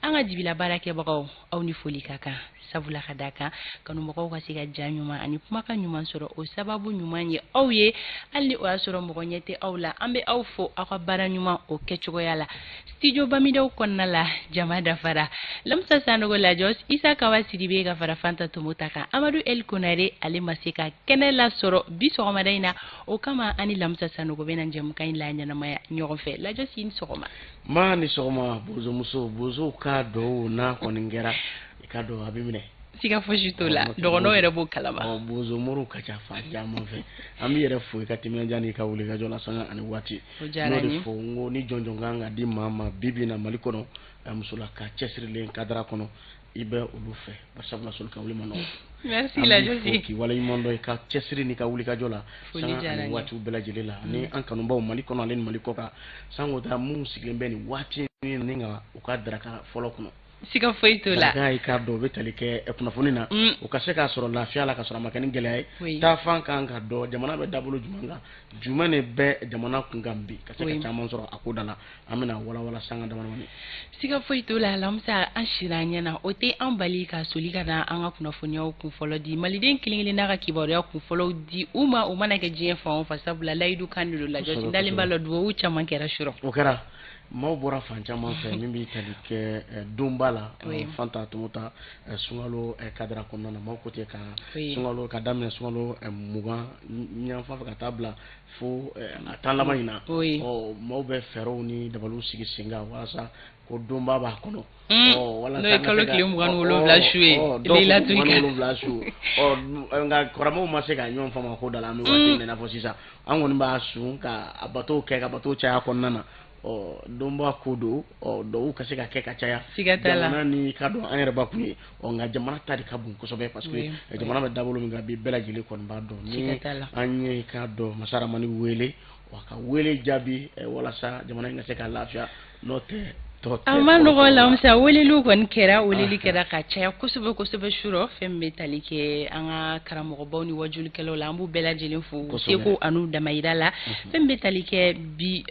An ka jibila baarakɛbagaw, aw ni foli ka kan, sabula ka da kan kanumɔgɔw ka se ka ja ɲuman ani kumakan ɲuman sɔrɔ, o sababu ɲuman ye aw ye. Hali ni o y'a sɔrɔ mɔgɔ ɲɛ tɛ aw la, an bɛ aw fo aw ka baara ɲuman o kɛcogoya la. Studio Bamidaw kɔnɔna la, jama dafara. Lamisa Sanogo Lajɔs, Isa Kawa Sidibe ka fara Fanta Tomota kan. Amadu El Konare, ale ma se ka kɛnɛ lasɔrɔ bi sɔgɔmada in na, o kama ani Lamisa Sanogo bɛna jɛmukan in la ɲɛnamaya ɲɔgɔn fɛ. Lajɔs, i ni sɔgɔma. Ma ni sɔgɔma, bozomuso. Bozow ka dɔw n'a kɔni kɛra, i ka dɔn a bɛ minɛ. Siga fosi t'o la, dɔgɔnɔw yɛrɛ b'o kalama. Ɔ, bozo moriw ka ca fan caman fɛ. An b'i yɛrɛ fo i ka timinandiya n'i ka wulikajɔ la sanga ani waati. O diyara N'o n de ye. fɔ n ko ni jɔnjɔn kan ka di maa ma bi bi in na Mali kɔnɔ, musola ka cɛsirilen kadara kɔnɔ, i bɛ olu fɛ, sabula soli ka wuli ma nɔgɔ. Merci. An b'i Lajɔsi. fo k'i waleɲuman dɔn i ka cɛsiri n'i ka wulikajɔ la Foli sanga diyara ani n ye. waatiw bɛɛ lajɛlen la, ni an kanubaw Mali kɔnɔ ale ni Mali kɔ kan, sango ta minnu sigilen bɛ nin waati in ni ka u ka daraka fɔlɔ kɔnɔ. Siga foyi t'o la. Daraka, i k'a dɔn o bɛ tali kɛ kunnafoni na, o ka se k'a sɔrɔ lafiya la, ka sɔrɔ a ma kɛ ni gɛlɛya ye. Taafan kan ka dɔn jamana bɛ dabolo jumɛn kan, jumɛn de bɛ jamana kun kan bi, ka se ka caman sɔrɔ a ko da la. An bɛna walawala sanga damadamani. Siga foyi t'o la, Lamisa. An sira an ɲɛna, o tɛ an bali ka soli ka na an ka kunnafoniyaw kunfɔlɔ di maliden kelen kelen n'a ka kibaruya kunfɔlɔw di u ma, o mana kɛ diɲɛ fan o fan, sabula layidu kan de don. Lajɔsi, dalen b'a la duwawu caman kɛra surɔ. O kɛra, maaw bɔra fan caman fɛ min bɛ tali kɛ donba la. Fanta Tomota, sunkalo kadara kɔnɔna na, maaw ko ten ka sunkalo ka daminɛ sunkalo 20 ɲanfan fɛ ka taa bila fo a 10 laban in na. Ɔ, maaw bɛ fɛɛrɛw ni dabaliw sigi sen kan walasa ko donba b'a kɔnɔ. Ɔ, walasa N'o ye an ka kalo se ka tile 27 su ye. Ɔ, dɔw ko Laylatul 27 su. Ɔ, nka karamɔgɔw ma se ka ɲɔgɔn faamu a ko da la. An bɛ waati min na i n'a fɔ sisan, an kɔni b'a sun ka a bato kɛ, ka bato caya kɔnɔna na. Ɔ, donba ko don, ɔ, dɔw ka se ka kɛ ka caya. Siga t'a la. Jamana ni ka dɔn an yɛrɛ bakun ye. Ɔ, nka jamana ta de ka bon kosɛbɛ, parce que jamana bɛ dabolo min kan bi, bɛɛ lajɛlen kɔni b'a dɔn ni Siga t'a la. an ye ka dɔn masa Ramani wele wa ka wele jaabi, walasa jamana in ka se ka lafiya, n'o tɛ tɔ tɛ A ma nɔgɔ. kɔrɔtɔ la. Lamisa, weleliw kɔni kɛra, weleli kɛra ka caya kosɛbɛ kosɛbɛ surɔ. Fɛn min bɛ tali kɛ an ka karamɔgɔbaw ni wajulikɛlaw la, an b'u bɛɛ lajɛlen fo u seko an'u damayira la. Fɛn min bɛ tali kɛ bi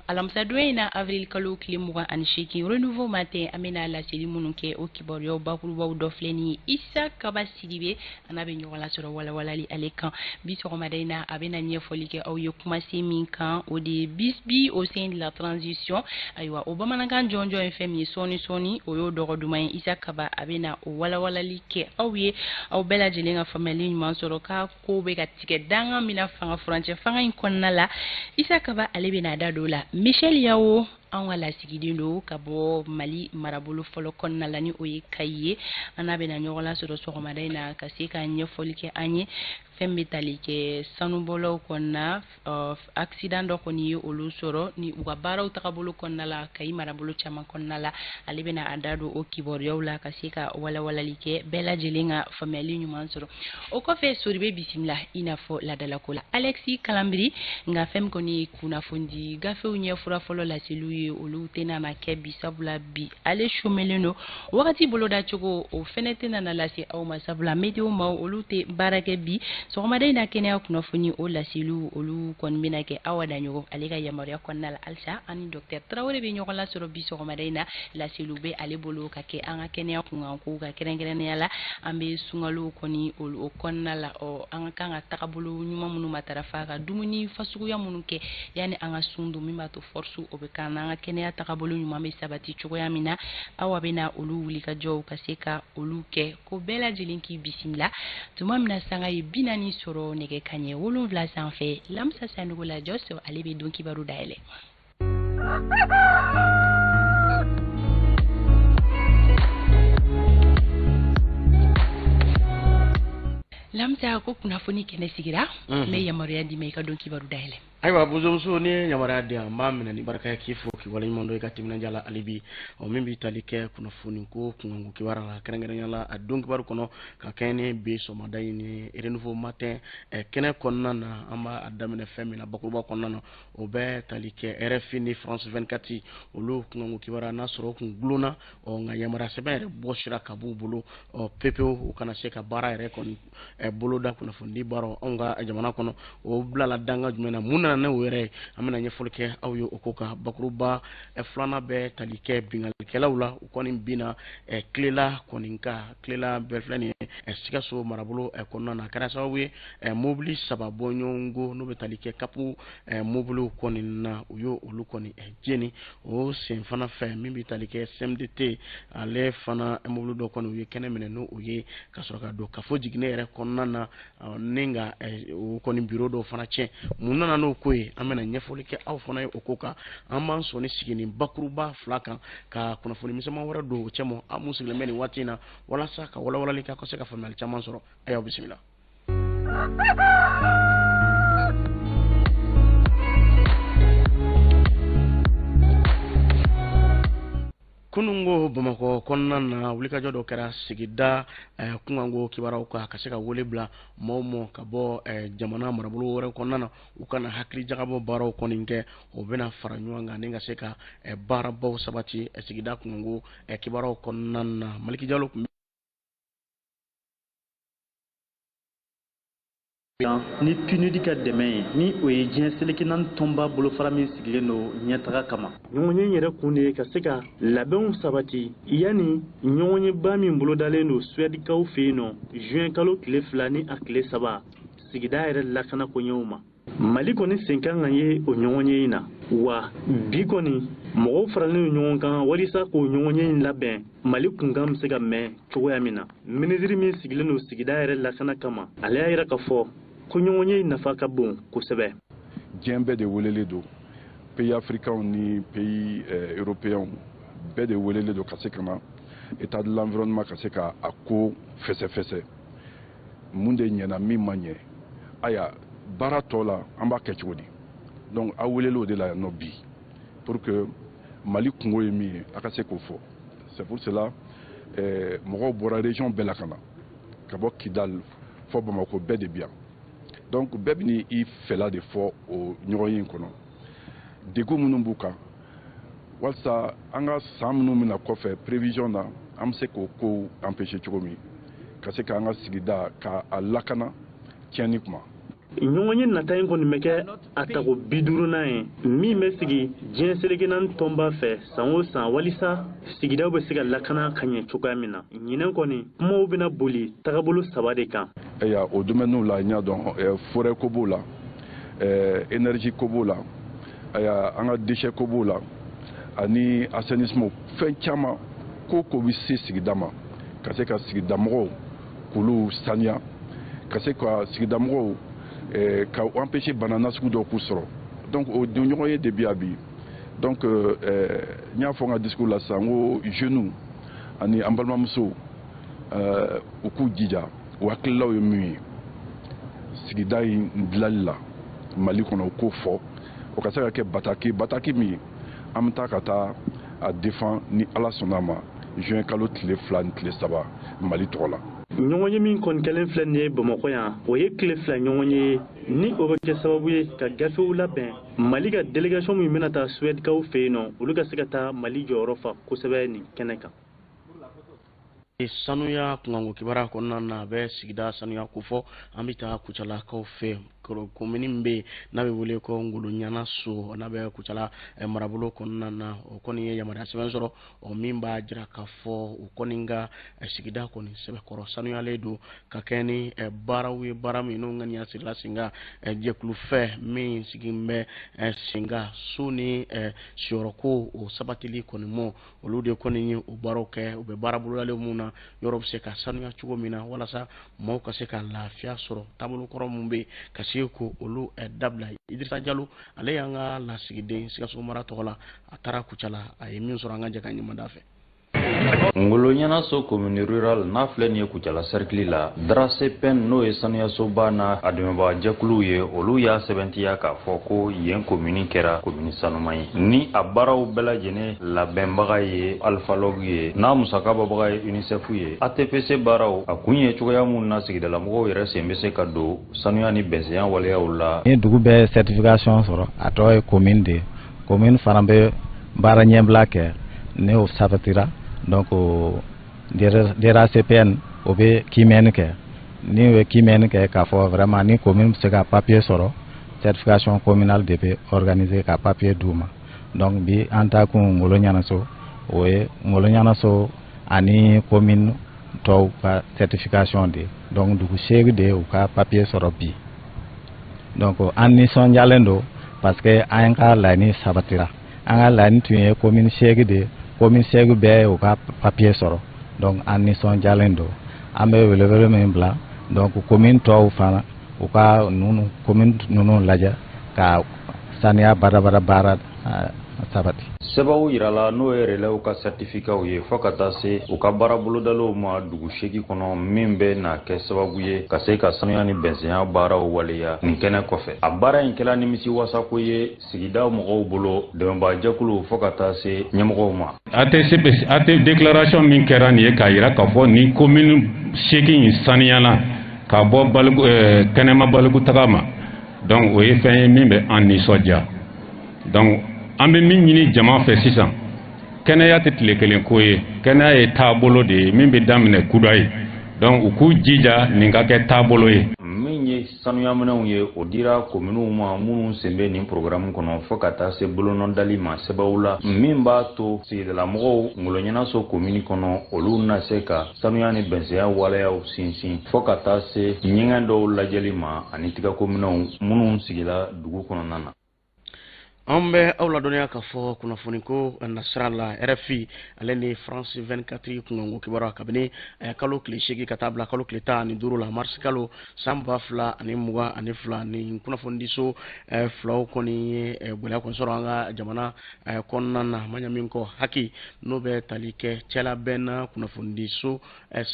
alamisadon in na, avril kalo tile 28, Renouveau Matin, an bɛna laseli minnu kɛ, o kibaruyaw bakurubaw dɔ filɛ nin ye. Isa Kaba Sidibe, an n'a bɛ ɲɔgɔn lasɔrɔ walawalali ale kan bi sɔgɔmada in na. A bɛna ɲɛfɔli kɛ aw ye kumasen min kan, o de ye bisbi au sein de la transition. Ayiwa, o bamanankan jɔnjɔn ye fɛn min ye sɔɔni sɔɔni, o y'o dɔgɔ duman ye. Isa Kaba, a bɛna o walawalali kɛ aw ye, aw bɛɛ lajɛlen ka faamuyali ɲuman sɔrɔ k'a ko bɛ ka tigɛ danga min na fanga furancɛ fanga in kɔnɔna la. Isa Kaba, ale bɛna a da don o la. Michel Yawo, an ka lasigiden don ka bɔ Mali marabolo fɔlɔ kɔnɔna la, ni o ye Kayi ye, an n'a bɛna ɲɔgɔn lasɔrɔ sɔgɔmada in na ka se ka ɲɛfɔli kɛ an ye fɛn bɛ tali kɛ sanubɔlaw kɔnɔna. Accident dɔ kɔni ye olu sɔrɔ ni u ka baaraw tagabolo kɔnɔna la Kayi marabolo caman kɔnɔna la. Ale bɛna a da don o kibaruyaw la ka se ka walawalali kɛ, bɛɛ lajɛlen ka faamuyali ɲuman sɔrɔ. O kɔfɛ, Soribe bisimila i n'a fɔ ladalako la, Alexis Kalambiri. Nka fɛn min kɔni ye kunnafoni gafew ɲɛfura fɔlɔ laseliw ye, olu tɛna na kɛ bi, sabula bi ale somelen don. Wagati bolodacogo, o fɛnɛ tɛna na lase aw ma, sabula météo maaw, olu tɛ baara kɛ bi sɔgɔmada in na. Kɛnɛya kunnafoni, o laseliw, olu kɔni bɛna kɛ Awa Daɲɔgɔ ale ka yamaruya kɔnɔna la. Halisa an ni docteur Tarawele bɛ ɲɔgɔn lasɔrɔ bi sɔgɔmada in na. Laseliw bɛ ale bolo ka kɛ an ka kɛnɛya kunkankow ka, kɛrɛnkɛrɛnnenya la an bɛ sunkalo kɔni o kɔnɔna la. Ɔ, an ka kan ka tagabolo ɲuman minnu matarafa, ka dumuni fasuguya minnu kɛ yanni an ka sun don, min b'a to force o bɛ k'an na, an ka kɛnɛya tagabolo ɲuman bɛ sabati cogoya min na, Awa bɛna olu wulikajɔw ka se ka olu kɛ, ko bɛɛ lajɛlen k'i bisimila. Tuma min na sanga ye 40 sɔrɔ nɛgɛ kanɲɛ 7 sanfɛ, Lamisa Sanogo la Jɔsɔ, ale bɛ don kibaru dayɛlɛ. Lamisa, ko kunnafoni kɛnɛ sigira, n bɛ yamaruya d'i ma i ka don kibaru dayɛlɛ. Ayiwa, bozomuso, n'i ye yamaruya di yan, n b'a minɛ ni barika ye k'i fo k'i waleɲuman dɔn i ka timinandiya la. Hali bi, ɔ, min b'i tali kɛ kunnafoni ko kunkanko kibaruya la, kɛrɛnkɛrɛnnenya la a don kibaru kɔnɔ ka kɛɲɛ ni bi sɔgɔmada in ni Renouveau Matin kɛnɛ kɔnɔna na, an b'a daminɛ fɛn min na bakuruba kɔnɔna na, o bɛ tali kɛ RFI ni France 24 olu kunkanko kibaruya n'a sɔrɔ o kun gulonna. Ɔ, nka yamaruya sɛbɛn yɛrɛ bɔsira ka b'u bolo, ɔ, pepewu, u kana se ka baara yɛrɛ kɔni boloda kunnafoni baaraw anw ka jamana kɔnɔ. O bilala danga jumɛn na, mun nana n'o yɛrɛ ye, an bɛna ɲɛfɔli kɛ aw ye o ko kan bakuruba. bakuruba filanan bɛ tali kɛ binkannikɛlaw la. U kɔni binna Kilela kɔni kan. Kilela bɛɛ filɛ nin ye Sikaso marabolo kɔnɔna na. A kɛra sababu ye mobili 3 bɔɲɔgɔnko n'o bɛ tali kɛ kapu mobiliw kɔni na, u y'o olu kɔni jeni. O sen fana fɛ min bɛ tali kɛ CMDT, ale fana mobili dɔ kɔni u ye kɛnɛ minɛ n'o ye ka sɔrɔ ka don kafo jiginɛ yɛrɛ kɔnɔna na, ni ka o kɔni biro dɔw fana tiɲɛ. Mun nana n'o ko ye, an bɛna ɲɛfɔli kɛ aw fana ye o ko kan. An b'an sɔnni sigi nin bakuruba 2 kan ka kunnafoni misɛnman wɛrɛ don o cɛ ma, aw mun sigilen bɛ nin waati in na walasa ka walawalali kɛ, ka se ka faamuyali caman sɔrɔ. A y'aw bisimila. Kunungo Bamakɔ kɔnɔna na, wulikajɔ dɔ kɛra sigida kunkanko kibaruyaw kan, ka se ka wele bila maaw ma ka bɔ jamana marabolo wɛrɛ kɔnɔna na, u kana hakili jagabɔ baaraw kɔni kɛ. O bɛna fara ɲɔgɔn kan ni ka se ka baarabaw sabati sigida kunkanko kibaruyaw kɔnɔna na. Maliki Jalo tun ni PNUD ka dɛmɛ ye, ni o ye diɲɛ seleke naani tɔnba bolofara min sigilen don ɲɛtaga kama. Ɲɔgɔnye yɛrɛ kun de ye ka se ka labɛnw sabati yanni ɲɔgɔnyeba min bolodalen don Suwɛdikaw fɛ yen nɔ juin kalo tile 2 ni a tile 3 sigida yɛrɛ lakana koɲɛw ma. Mali kɔni sen kan ka ye o ɲɔgɔnye in na, wa bi kɔni mɔgɔw faralen don ɲɔgɔn kan walisa k'o ɲɔgɔnye in labɛn Mali kunkan bɛ se ka mɛn cogoya min na. Minisiri min sigilen don sigida yɛrɛ lakana kama, ale y'a yira k'a fɔ ko ɲɔgɔnye in nafa ka bon kosɛbɛ. Diɲɛ bɛɛ de welelen don, pays africains ni pays européens bɛɛ de welelen don ka se ka na état de l'environnement ka se ka a ko fɛsɛfɛsɛ, mun de ɲɛna, min ma ɲɛ, aya baara tɔ la an b'a kɛ cogo di. Donc aw welelen o de la yan nɔ bi pour que Mali kungo ye min ye a ka se k'o fɔ. C'est pour cela mɔgɔw bɔra région bɛɛ la ka na, ka bɔ Kidal fɔ Bamakɔ, bɛɛ de bi yan. Donc bɛɛ bɛ n'i fɛla de fɔ o ɲɔgɔnye in kɔnɔ, degun minnu b'u kan, walasa an ka san minnu bɛna kɔfɛ prévision na, an bɛ se k'o kow empêcher cogo min, ka se k'an ka sigida k'a lakana tiɲɛni kuma. Ɲɔgɔnye nata in kɔni bɛ kɛ a tago 50nan ye min bɛ sigi diɲɛ seleke naani tɔnba fɛ san o san walisa sigidaw bɛ se ka lakana ka ɲɛ cogoya min na. Ɲinɛ kɔni kumaw bɛna boli tagabolo 3 de kan. Ayiwa, o domaine la n y'a dɔn, forêt ko b'o la, énergie ko b'o la, ayiwa an ka déchet ko b'o la, ani assainissement, fɛn caman ko ko bɛ se sigida ma, ka se ka sigidamɔgɔw k'olu saniya, ka se ka sigidamɔgɔw ka empêcher bana nasugu dɔw k'u sɔrɔ. Donc o ɲɔgɔn ye de bi yan bi. Donc n y'a fɔ n ka discours la sisan, n ko jeunes ani an balimamusow u k'u jija, u hakililaw ye min ye sigida in dilali la Mali kɔnɔ, u k'o fɔ, o ka se ka kɛ bataki min ye an bɛ taa ka taa a défend ni Ala sɔnna a ma juin kalo tile 2 ni tile 3 Mali tɔgɔ la. Ɲɔgɔnye min kɔni kɛlen filɛ nin ye Bamakɔ yan, o ye tile 2 ɲɔgɔnye ye ni o bɛ kɛ sababu ye ka gafew labɛn Mali ka délégation min bɛna taa Suwɛdikaw fɛ yen nɔ, olu ka se ka taa Mali jɔyɔrɔ fa kosɛbɛ nin kɛnɛ kan. Sanuya kunkanko kibaruya kɔnɔna na, a bɛ sigida sanuya kofɔ. An bɛ taa Kucalakaw fɛ, komini min bɛ yen n'a bɛ wele ko Ngolo so, n'a bɛ Kucala marabolo kɔnɔna na, o kɔni ye yamaruya sɛbɛn sɔrɔ, o min b'a jira k'a fɔ u kɔni ka sigida kɔni sɛbɛkɔrɔ sanuyalen don ka kɛ ni baaraw ye, baara min n'o ŋaniya sirila sen kan jɛkulu fɛ min sigilen bɛ sen kan so ni siyɔrɔko o sabatili kɔni mɔ. Olu de kɔni ye o baaraw kɛ, u bɛ baara bolodalen mun na, yɔrɔ bɛ se ka sanuya cogo min na walasa maaw ka se ka lafiya sɔrɔ. Taabolo kɔrɔ mun bɛ yen ka se ko olu dabila. Idirisa Jalo, ale y'an ka lasigiden Sikaso mara tɔgɔ la, a taara Kucala, a ye min sɔrɔ, an ka jɛ ka ɲɛmada fɛ. Ngolo Ɲɛnaso commune rurale n'a filɛ nin ye Kucala cercle la, DRACPN n'o ye sanuyasoba n'a a dɛmɛbaga jɛkuluw ye, olu y'a sɛbɛntiya k'a fɔ ko yen commune kɛra commune sanuman ye, ni a baaraw bɛɛ lajɛlen labɛnbaga ye Alphalog ye, n'a musaka bɔbaga ye UNICEF ye. ATPC baaraw a kun ye cogoya mun na sigidalamɔgɔw yɛrɛ sen bɛ se ka don sanuya ni bɛnsenya waleyaw la. Ni dugu bɛɛ certification sɔrɔ, a tɔ ye commune de ye. Commune fana bɛ baara ɲɛbila kɛ, ne o sabatira. Donc DRACPN o bɛ kiimɛni kɛ, ni o ye kiimɛni kɛ k'a fɔ vraiment ni commune bɛ se ka papier sɔrɔ, certification communale de bɛ organiser ka papier d'u ma. Donc bi an ta kun Ngolo Ɲanaso, o ye Ngolo Ɲanaso ani commune tɔw ka certification de. Donc dugu 8 de u ka papier sɔrɔ bi. Donc an nisɔndiyalen don parce que an ka laɲini sabatira. An ka laɲini tun ye commune 8 de, commune 8 bɛɛ u ka papier sɔrɔ. Donc an nisɔndiyalen don. An bɛ welewele min bila, donc commune tɔw fana, u ka nunu commune ninnu lajɛ ka saniya badabada baara sabati. Sɛbɛnw yirala, n'o ye relais ka certificatw ye, fɔɔ ka taa se u ka baara bolodaliw ma dugu 8 kɔnɔ, min bɛ na kɛ sababu ye ka se ka sanuya ni bɛnsenya baaraw waleya nin kɛnɛ kɔfɛ. A baara in kɛla nimisi wasako ye sigida mɔgɔw bolo, dɛmɛbaajɛkuluw, fɔɔ ka taa se ɲɛmɔgɔw ma. ATCP AT déclaration min kɛra nin ye k'a yira k'a fɔ ni commune 8 in saniyala ka bɔ baliku kɛnɛma balikutaga ma, donc o ye fɛn ye min bɛ an nisɔndiya. Donc an bɛ min ɲini jama fɛ sisan, kɛnɛya tɛ tile kelen ko ye, kɛnɛya ye taabolo de ye min bɛ daminɛ kuda ye. Donc u k'u jija nin ka kɛ taabolo ye. Min ye sanuyaminɛnw ye, o dira kominiw ma minnu sen bɛ nin programme kɔnɔ, fɔɔ ka taa se bolonɔdali ma sɛbɛnw la min b'a to sigidalamɔgɔw Ngoloɲɛnaso komini kɔnɔ, olu na se ka sanuya ni bɛnsenya waleyaw sinsin, fɔɔ ka taa se ɲɛgɛn dɔw lajɛli ma ani tigɛkominɛw minnu sigila dugu kɔnɔna na. An bɛ aw ladɔnniya k'a fɔ kunnafoniko nasira la, RFI ale ni France 24 kunkanko kibaruya, kabini kalo tile 8 ka taa bila kalo tile 15 la, marisi kalo san 2022, ni kunnafonidiso filaw kɔni ye gɛlɛya kɔni sɔrɔ an ka jamana kɔnɔna na. Ma ɲa min kɔ, HAC, n'o bɛ tali kɛ cɛlabɛnna kunnafonidiso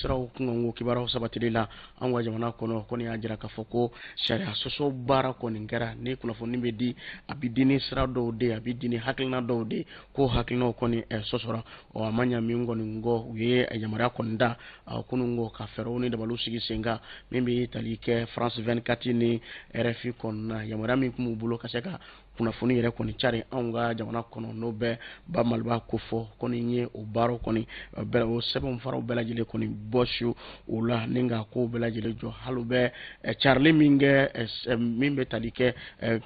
siraw kunkanko kibaruyaw sabatili la an ka jamana kɔnɔ, kɔni y'a jira k'a fɔ ko sariya sɔsɔ baara kɔni kɛra. Ni kunnafoni bɛ di, a bɛ di ni sira dɔw de, a bɛ di ni hakilina dɔw de, ko hakilinaw kɔni sɔsɔra. Ɔ, a ma ɲa min kɔni kɔ, u ye yamaruya kɔni da kunun kɔ ka fɛɛrɛw ni dabaliw sigi sen kan min bɛ tali kɛ France 24 ni RFI kɔnɔna, yamaruya min tun b'u bolo ka se ka kunnafoni yɛrɛ kɔni cari anw ka jamana kɔnɔ, n'o bɛ ba Maliba ko fɔ kɔni ye. O baaraw kɔni, o sɛbɛnw faraw bɛɛ lajɛlen kɔni bɔsi o la ni ka kow bɛɛ lajɛlen jɔ. Hali bɛ carili min kɛ min bɛ tali kɛ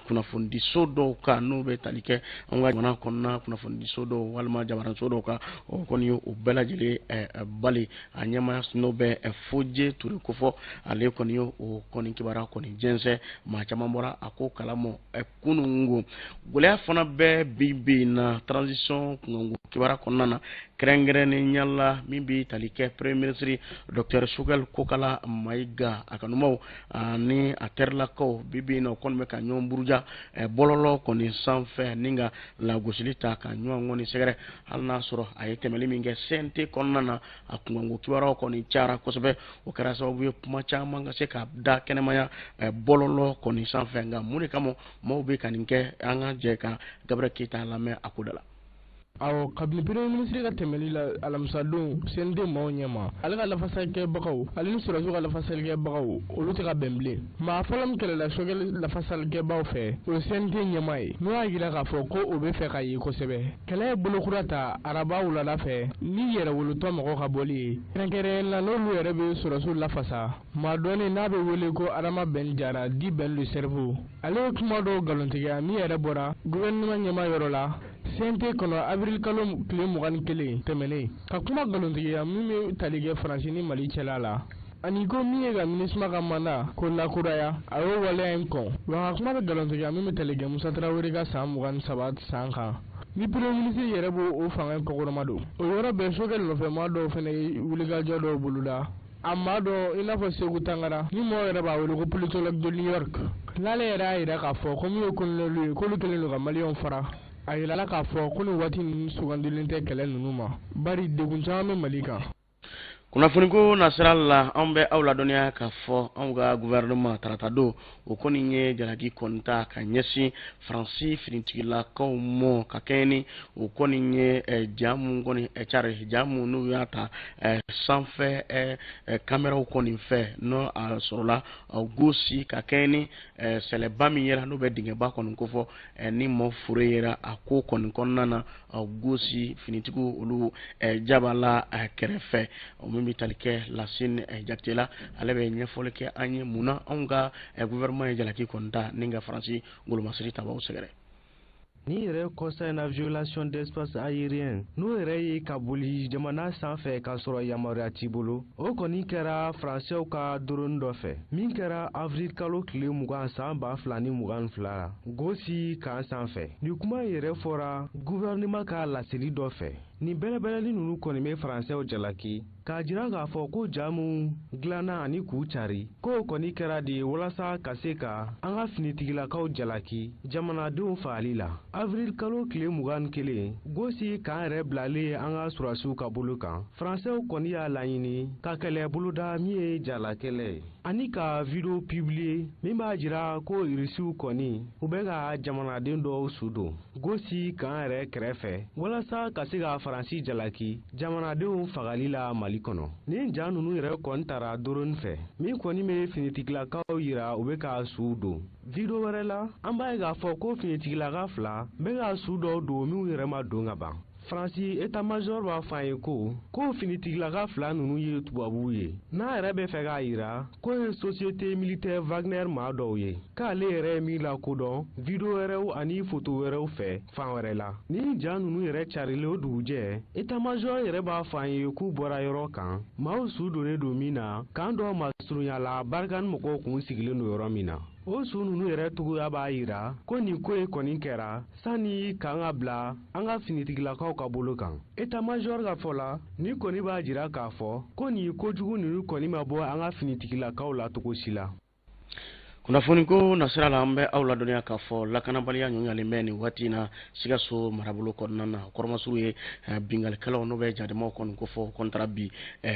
kunnafonidiso dɔw kan, n'o bɛ tali kɛ an ka jamana kɔnɔna kunnafonidiso dɔw walima jabaraninso dɔw kan, o kɔni ye o bɛɛ lajɛlen bali. A ɲɛmaa, n'o bɛ Fodje Ture kofɔ, ale kɔni ye o kɔni kibaruya kɔni jɛnsɛn. Maa caman bɔra a ko kalama kunun. Gɛlɛya fana bɛ bi bi in na transition kunkanko kibaruya kɔnɔna na, kɛrɛnkɛrɛnnenya la min bɛ tali kɛ premier ministre docteur Choguel Kokala Mayiga, a kanumaw ani a terilakaw. Bi bi in na, o kɔni bɛ ka ɲɔgɔn buruja bɔlɔlɔ kɔni sanfɛ ni ka lagosili ta ka ɲɔgɔn kɔni sɛgɛrɛ, hali n'a sɔrɔ a ye tɛmɛli min kɛ CNT kɔnɔna na, a kunkanko kibaruyaw kɔni cayara kosɛbɛ. O kɛra sababu ye kuma caman ka se ka da kɛnɛmaya bɔlɔlɔ kɔni sanfɛ. Nka mun de kama maaw bɛ ka nin kɛ? An ka jɛ ka Gabriel Keyita lamɛn a ko da la. Awɔ, kabini premier ministre ka tɛmɛli la alamisadon CNT maaw ɲɛma, ale ka lafasalikɛbagaw ale ni sɔrɔdasiw ka lafasalikɛbagaw, olu tɛ ka bɛn bilen. Maa fɔlɔ min kɛlɛla Choguel lafasalikɛbaw fɛ, o ye CNT ɲɛmaa ye, n'o y'a jira k'a fɔ ko o bɛ fɛ ka ye kosɛbɛ. Kɛlɛ ye bolokura ta araba wulada fɛ ni yɛrɛwolotɔ mɔgɔw ka bɔli ye, kɛrɛnkɛrɛnnenya la n'olu yɛrɛ bɛ sɔrɔdasiw lafasa. Maa dɔɔni n'a bɛ wele ko Adama Ben Jara dit Ben le cerveau, ale ye kuma dɔw nkalontigiya min yɛrɛ bɔra gouvernement ɲɛmaa yɔrɔ la CNT kɔnɔ avril kalo tile 21 tɛmɛnen, ka kuma nkalontigiya min bɛ tali kɛ Faransi ni Mali cɛla la, ani ko min ye ka MINUSMA ka mandat ko lakuraya, a y'o waleya in kɔn. Wa ka kuma bɛ nkalontigiya min bɛ tali kɛ Musa Tarawele ka san 23 san kan, ni premier ministre yɛrɛ b'o o fanga in kɔkɔrɔma don. O yɔrɔ bɛɛ, Choguel nɔfɛmaa dɔw fana ye wulikajɔ dɔw boloda. A maa dɔ i n'a fɔ Segu Tangara, ni mɔgɔw yɛrɛ b'a wele ko politologue de New York, n'ale yɛrɛ y'a jira k'a fɔ ko min ye colonel ye, k'olu kɛlen don ka maliyɛnw fara. A yirala k'a fɔ ko nin waati ninnu sugandilen tɛ kɛlɛ ninnu ma, bari degun caman bɛ Mali kan. Kunnafoniko nasira la, an bɛ aw ladɔnniya k'a fɔ anw ka gouvernement, tarata don, o kɔni ye jalaki kɔni ta ka ɲɛsin Faransi finitigilakaw mɔ, ka kɛɲɛ ni o kɔni ye ja mun kɔni cari, ja mun n'u y'a ta sanfɛ kameraw kɔni fɛ, n'o a sɔrɔla gosi ka kɛɲɛ ni sɛlɛba min yera, n'o bɛ dingɛba kɔni kofɔ, ni mɔ fure yera a ko kɔni kɔnɔna na gosi finitigiw olu jabala kɛrɛfɛ. O min bɛ tali kɛ Lasine Jakite la, ale bɛ ɲɛfɔli kɛ an ye mun na anw ka gouvernement ye jalaki kɔni ta ni ka Faransi golomasiri tabaw sɛgɛrɛ. Ni yɛrɛ kɔsa in na, violation d'espace aérien, n'o yɛrɛ ye ka boli jamana sanfɛ k'a sɔrɔ yamaruya t'i bolo, o kɔni kɛra Faransɛw ka drone dɔ fɛ min kɛra avril kalo tile 20 san 2022 la, Gosi camp sanfɛ. Nin kuma yɛrɛ fɔra gouvernement ka laseli dɔ fɛ. Nin bɛlɛbɛlɛli ninnu kɔni bɛ Faransɛw jalaki k'a jira k'a fɔ ko ja min dilanna ani k'u cari, k'o kɔni kɛra de walasa ka se ka an ka finitigilakaw jalaki jamanadenw fagali la. Avril kalo tile 21, Gosi camp yɛrɛ bilalen an ka surasiw ka bolo kan, Faransɛw kɔni y'a laɲini ka kɛlɛ boloda min ye jala kɛlɛ ye, ani ka vidéo publier min b'a jira ko Irisiw kɔni u bɛ ka jamanaden dɔw su don Gosi camp yɛrɛ kɛrɛfɛ, walasa ka se ka Faransi jalaki jamanadenw fagali la Mali kɔnɔ. Nin ja ninnu yɛrɛ kɔni tara drone fɛ min kɔni bɛ finitigilakaw yira u bɛ ka suw don. Vidéo wɛrɛ la, an b'a ye k'a fɔ ko finitigilaka fila bɛ ka su dɔw don minnu yɛrɛ ma don ka ban. Faransi état-major b'a fɔ an ye ko finitigilaka fila ninnu ye tubabuw ye, n'a yɛrɛ bɛ fɛ k'a yira k'o ye société militaire Wagner maa dɔw ye, k'ale yɛrɛ ye min lakodɔn vidéo wɛrɛw ani photo wɛrɛw fɛ fan wɛrɛ la. Ni ja ninnu yɛrɛ carilen, o dugujɛ, état-major yɛrɛ b'a fɔ an ye k'u bɔra yɔrɔ kan maaw su donnen don min na, camp dɔ masurunya la, Barkhane mɔgɔw kun sigilen don yɔrɔ min na. O su ninnu yɛrɛ cogoya b'a yira ko nin ko in kɔni kɛra sanni camp ka bila an ka finitigilakaw ka bolo kan. État-major ka fɔ la, nin kɔni b'a jira k'a fɔ ko nin kojugu ninnu kɔni ma bɔ an ka finitigilakaw la cogo si la. Kunnafoni ko nasira la, an bɛ aw ladɔnniya k'a fɔ lakanabaliya ɲɔɲalen bɛ nin waati in na Sikaso marabolo kɔnɔna na. Kɔrɔmasuru ye bingalikɛlaw, n'o bɛ jadamaw kɔni ko fɔ, kɔni bi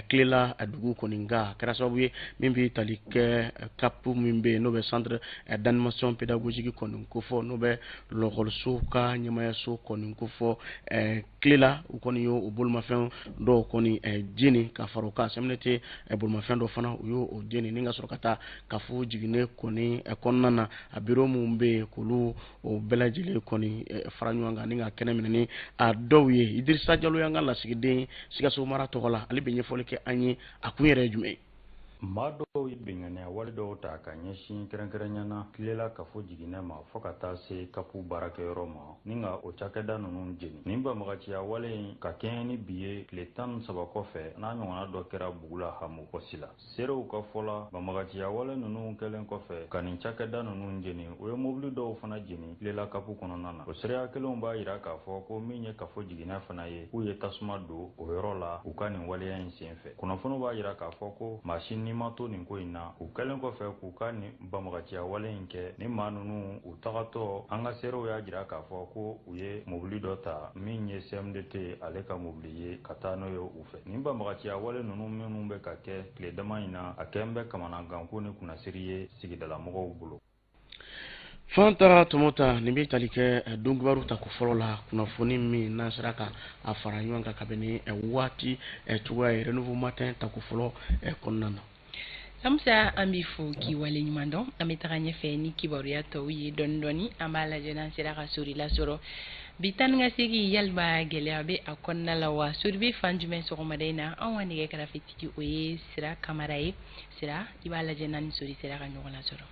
tilela dugu kɔni nka a kɛra sababu ye min bɛ tali kɛ CAP min bɛ yen, n'o bɛ centre d'animation pédagogique kɔni ko fɔ, n'o bɛ lɔkɔliso ka ɲɛmayaso kɔni ko fɔ tilela, u kɔni y'o bolimafɛn dɔw kɔni jeni ka fara o kan. CMDT bolimafɛn dɔ fana, u y'o jeni ni ka sɔrɔ ka taa kafo jiginɛ kɔni kɔnɔna na, a bureau mun bɛ yen, k'olu o bɛɛ lajɛlen kɔni fara ɲɔgɔn kan ni ka kɛnɛ minɛ ni a dɔw ye. Idirisa Jalo y'an ka lasigiden Sikaso mara tɔgɔ la, ale bɛ ɲɛfɔli kɛ an ye, a kun yɛrɛ ye jumɛn ye. Maa dɔw ye binganiya wale dɔw ta ka ɲɛsin kɛrɛnkɛrɛnya na tilela kafo jiginɛ ma fɔɔ ka taa se CAP baarakɛyɔrɔ ma, ni ka o cakɛda ninnu jeni. Nin banbagaciya wale in ka kɛɲɛ ni bi ye, tile 13 kɔfɛ, n'a ɲɔgɔnna dɔ kɛra Bugula Hamu Pɔsi la. Seerew ka fɔ la, banbagaciya wale ninnu kɛlen kɔfɛ ka nin cakɛda ninnu jeni, u ye mobili dɔw fana jeni tilela CAP kɔnɔna na. O seereya kelenw b'a yira k'a fɔ ko min ye kafo jiginɛ fana ye, k'u ye tasuma don o yɔrɔ la u ka nin waleya in sen fɛ. Kunnafoniw b'a yira k'a fɔ ko maa si ni ma to nin ko in na. U kɛlen kɔfɛ k'u ka nin banbagaciya wale in kɛ, ni maa ninnu u tagatɔ, an ka seerew y'a jira k'a fɔ ko u ye mobili dɔ ta min ye CMDT ale ka mobili ye, ka taa n'o ye u fɛ. Nin banbagaciya wale ninnu minnu bɛ ka kɛ tile dama in na, a kɛn bɛ kamanaganko ni kunnasiri ye sigidalamɔgɔw bolo. Fanta Tɔmɔta, nin bɛ tali kɛ donkibaru ta ko fɔlɔ la, kunnafoni min n'an sera ka a fara ɲɔgɔn kan kabini waati cogoya ye, Renouveau Matin ta ko fɔlɔ kɔnɔna na. Samusa, an b'i fo k'i waleɲuman dɔn. An bɛ taga ɲɛfɛ ni kibaruya tɔw ye dɔɔni dɔɔni. An b'a lajɛ n'an sera ka sori lasɔrɔ bi. Tan ni ka segin, yalima gɛlɛya bɛ a kɔnɔna la wa? Sori bɛ fan jumɛn sɔgɔmada in na? Anw ka nɛgɛ kɛrɛfɛtigi, o ye Sira Kamara ye. Sira, i b'a lajɛ n'an ni sori sera ka ɲɔgɔn lasɔrɔ.